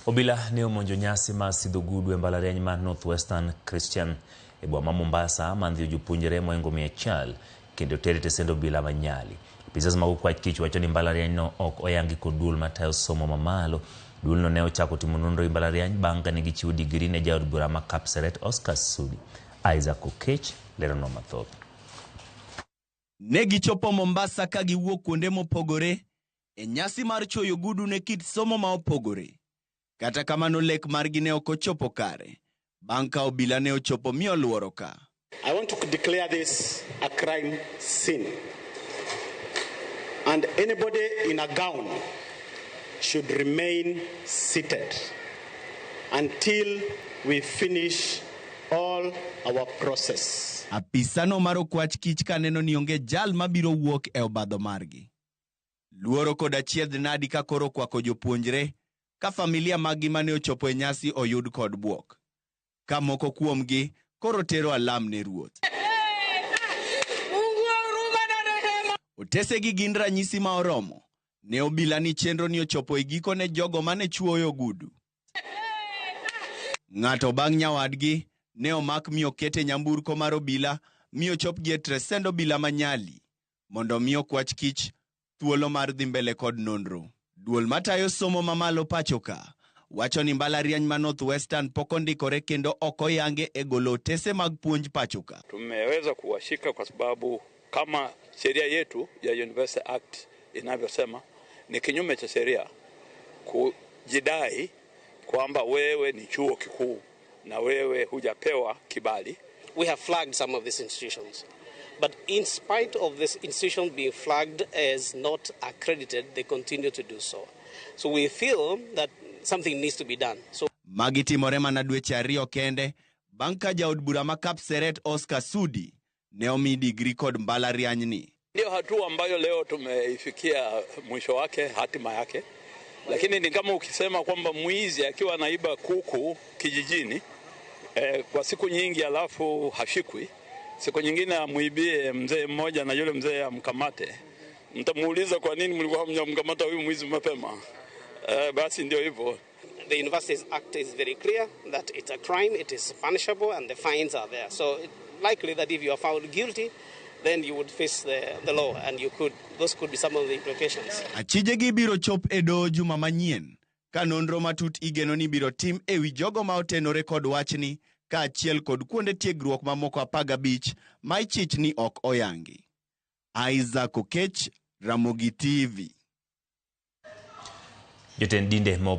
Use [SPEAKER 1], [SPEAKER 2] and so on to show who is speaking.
[SPEAKER 1] Obila ne omonjo nyasi mar sidho ogudu e mbalariany mar Northwestern Christian e boma ma Mombasa mandhiyo jopuonjre mohingo 100 kendo ter e tesend obila ma Nyali. Apisas mag okwach kich wacho ni mbalariany no ok oyangi kod duol matayo somo mamalo. Duolno ne ochako timo nonro e mbalariany bang' kane gichiwo digri ne jaod bura ma Kapseret Oscar Sudi. Isaac Okech leronwa mathoth.
[SPEAKER 2] Ne gichopo Mombasa ka giwuok kuonde mopogore e nyasi mar chwoyo ogudu ne kit somo ma opogore. Kata kamano lek margi ne ok ochopo kare bang' ka obila ne ochopo mi oluoro ka.
[SPEAKER 3] I want to declare this a crime scene. And anybody in a gown should remain seated until we finish all our process.
[SPEAKER 2] Apisano mar okwach kich kaneno ni onge jal mabiro wuok e obadho margi. Luoro kod achiedh nadi ka koro kwako jopuonjre ka familia maggi mane ochopo e nyasi oyud kod bwok. Ka moko kuomgi koro tero alam ne ruoth. Otesegi gin ranyisi ma oromo ne obila ni chenro ni ochopo e giko ne jogo mane chuoyo ogudu. Ng'ato bang' nyawadgi ne omak mi oket e nyamburko mar obila mi ochopgi e tresend obila ma Nyali mondo mi okwach kich thuolo mar dhi mbele kod nonro. Duol matayo somo mamalo pacho ka wacho ni mbalariany ma Northwestern pok ondikore kendo ok oyange e golo otese mag puonj pacho ka.
[SPEAKER 4] Tumeweza kuwashika kwa sababu kama sheria yetu ya University Act inavyosema ni kinyume cha sheria kujidai kwamba wewe ni chuo kikuu na wewe hujapewa kibali.
[SPEAKER 5] We have flagged some of these institutions. But in spite of this institution being flagged as not accredited, they continue to do so. So we feel that something needs to be done. So
[SPEAKER 2] Magi timore mana dweche 2 kende bang' ka jaod bura ma Kapseret Oscar Sudi ne omi digri kod mbalariany ni.
[SPEAKER 4] Ndio hatua ambayo leo tumeifikia mwisho wake, hatima yake. Lakini ni kama ukisema kwamba mwizi akiwa anaiba kuku kijijini kwa siku nyingi alafu hashikwi, siku nyingine amuibie mzee mmoja na yule mzee amkamate, mtamuuliza kwa nini mlikuwa hamjamkamata huyu mwizi mapema? Basi ndio hivyo.
[SPEAKER 5] The Universities Act is very clear that it's a crime, it is punishable, and the fines are there. So it's likely that if you are found guilty, then you would face the law, and those could be some of the implications.
[SPEAKER 2] Achijegi biro chop e doho juma manyien ka nonro matut igeno ni biro tim ewi jogo ma otenore kod wachni kaachiel kod kuonde tiegruok mamoko 15 ma ichich ni ok oyangi. Isaac Okech, Ramogi TV.
[SPEAKER 1] Jotend dinde ma